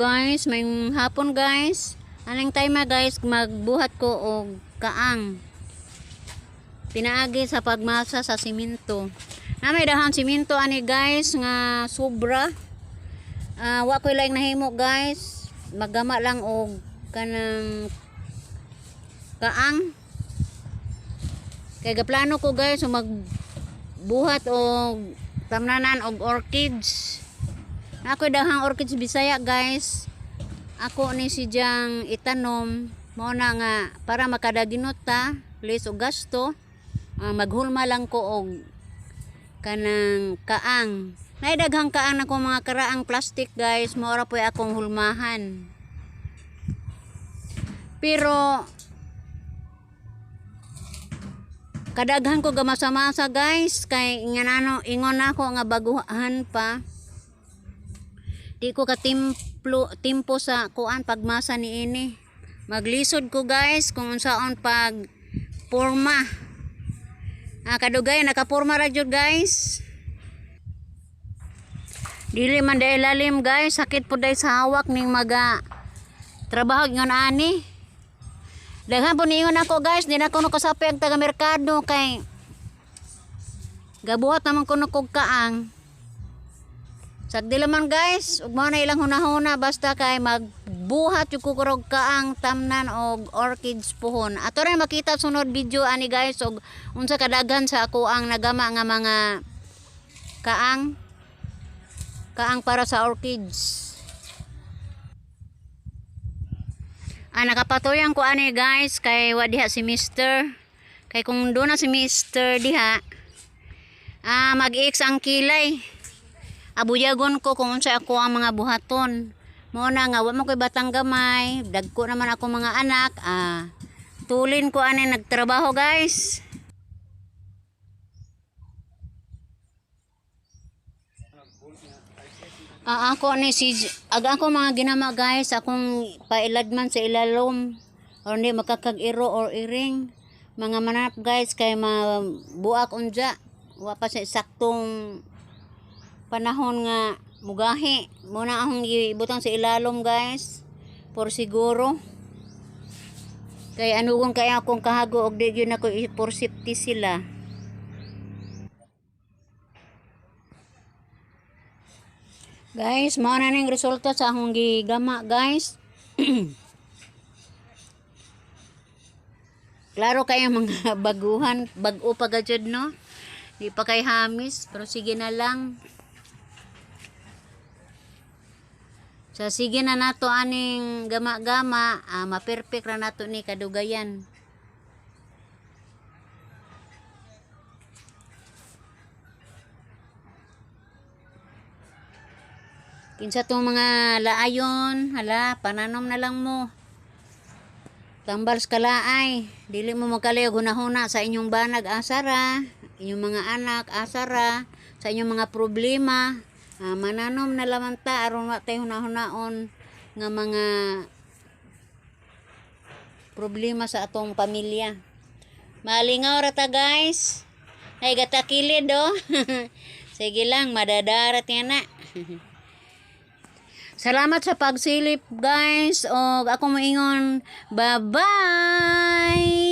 Guys, may hapon, guys. Anong time, guys, magbuhat ko og kaang. Pinaagi sa pagmasa sa simento. Na may dahan simento ani, guys, nga sobra. Ah, wa ko'y laing nahimo, guys. Maggama lang og kanang kaang. Kay gaplano ko, guys, so magbuhat og tamnanan og orchids. Na ako'y dahang orchids Bisaya, guys. Ako ni si Jang itanom mao na nga para makadaginot ta, less og gasto. Ah, maghulma lang ko og kanang kaang. Nay daghang kaang nako, mga karaang plastic, guys, mao ra po'y akong hulmahan. Pero kadaghan ko gamasa-masa, guys, kay ingan ingon ako nga baguhan pa. Di ko katimplo timpo sa kuan pagmasa niini. Maglisod ko, guys, kung unsaon pag porma. Ah, kadugay nakaporma ra jud, guys. Dili man dahil lalim, guys, sakit po dahil sa hawak ning maga trabaho ingon ani. Daghan po niingon ako, guys, di na ko kasapi ang taga merkado kay gabuhat naman kuno kog kaang. Sagdi man, guys, ug mao na ilang hunahuna, basta kay magbuhat yung kukurog kaang tamnan og orchids puhon. Ato rin makita sunod video ani, guys, og unsa kadaghan sa ako ang nagama nga mga kaang kaang para sa orchids. Ah, nakapatuyan ko ani, guys, kay wa diha si Mister. Kay kung doon na si Mister diha, ah, mag-x ang kilay. Abuyagon ko kung unsa ako ang mga buhaton. Mao na nga wa mo koy batang gamay, dagko naman ako mga anak, ah, tulin ko ani nagtrabaho, guys. Ah, ako ni si ag ako mga ginama, guys, akong pailadman sa ilalom or hindi makakag-iro or iring mga manap, guys, kay mabuak unja, wa pa sa saktong panahon nga mugahi. Muna akong ibutang sa ilalom, guys, por siguro kay anugon kay akong kahago og di gyud nako for safety sila. Guys, mao na ning resulta sa akong gigama, guys. Klaro kayo mga baguhan, bag-o pa gajud, no? Di pa kay hamis, pero sige na lang. Sa sige na nato aning gama-gama, ah, ma-perfect ra nato ni kadugayan. Kinsa tong mga laayon, hala, pananom na lang mo. Tambal sa kalaay, dili mo magkalayo hunahuna sa inyong banag asara, inyong mga anak asara, sa inyong mga problema. Ah, mananom na lamang ta aron wa tay hunahunaon nga mga problema sa atong pamilya. Malingaw ra ta, guys. Ay gatakilid oh. Sige lang, madadarat yan na. Salamat sa pagsilip, guys. Og ako moingon, bye-bye.